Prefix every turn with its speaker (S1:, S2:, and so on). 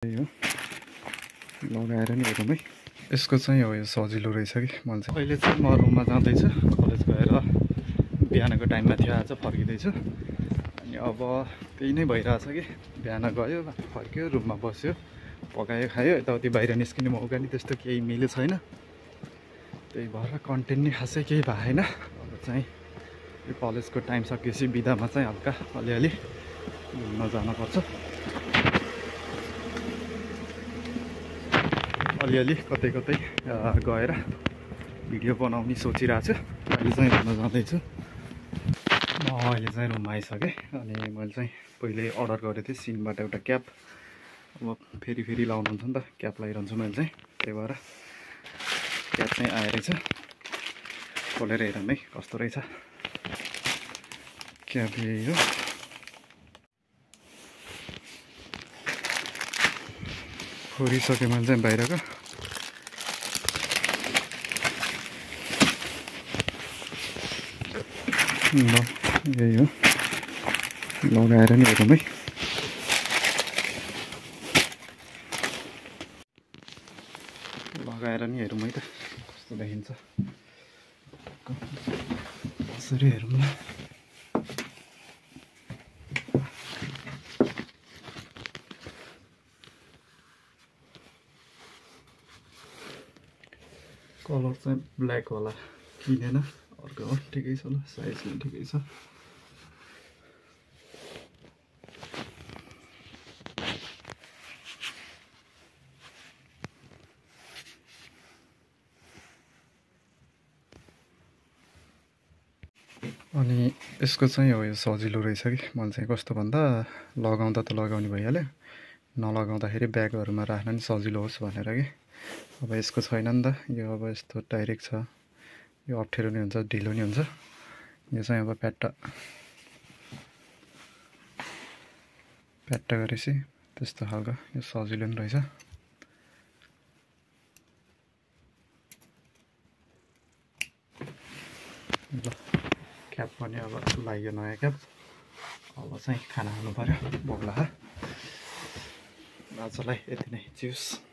S1: त्यही हो लगाएर नि हेरौँ है। यसको चाहिँ हो यो सजिलो रहेछ कि मैले चाहिँ अहिले चाहिँ म रुममा जाँदैछु। कलेज गएर बिहानको टाइममा थियो, आज फर्किँदैछु। अनि अब त्यही नै भइरहेछ कि बिहान गयो फर्क्यो रुममा बस्यो पकायो खायो, यताउति बाहिर निस्किने मौका नि त्यस्तो केही मिलेको छैन। त्यही भएर कन्टेन्ट नि खासै केही भएन। अब चाहिँ यो कलेजको टाइम सकिएपछि बिदामा चाहिँ हल्का अलिअलि घुम्न जानुपर्छ। अलिअलि कतै कतै गएर भिडियो बनाउने सोचिरहेको छु। अहिले चाहिँ घुम्न जाँदैछु। म अहिले चाहिँ रुममा आइसकेँ। अनि मैले चाहिँ पहिले अर्डर गरेको थिएँ सिनबाट एउटा क्याप। अब फेरि लाउनुहुन्छ नि त, क्याप लगाइरहन्छु मैले चाहिँ। त्यही भएर क्याप चाहिँ आएर चाहिँ खोलेर हेरौँ है कस्तो रहेछ। क्याप यही हो। खोलिसकेँ मैले चाहिँ बाहिरको। ल यही हो, लगाएर नि हेरौँ है। लगाएर नि हेरौँ है त कस्तो देखिन्छ। कसरी हेरौँ न। कलर चाहिँ ब्ल्याक होला किनेन, अर्को हो। ठिकै छ ल, साइज पनि ठिकै छ। अनि यसको चाहिँ हो यो सजिलो रहेछ कि मैले चाहिँ कस्तो भन्दा लगाउँदा त लगाउने भइहाल्यो, नलगाउँदाखेरि ब्यागहरूमा राख्न नि सजिलो होस् भनेर कि। अब यसको छैन नि त यो, अब यस्तो डाइरेक्ट छ, यो अप्ठ्यारो नि हुन्छ ढिलो नि हुन्छ। यो चाहिँ अब प्याट्टा गरेपछि त्यस्तो खालको यो सजिलो नि रहेछ। ल क्याप पनि अब लाग्यो नयाँ क्याप। अब चाहिँ खाना खानु पऱ्यो, भोक लाग्यो। आजलाई यति नै, चियर्स।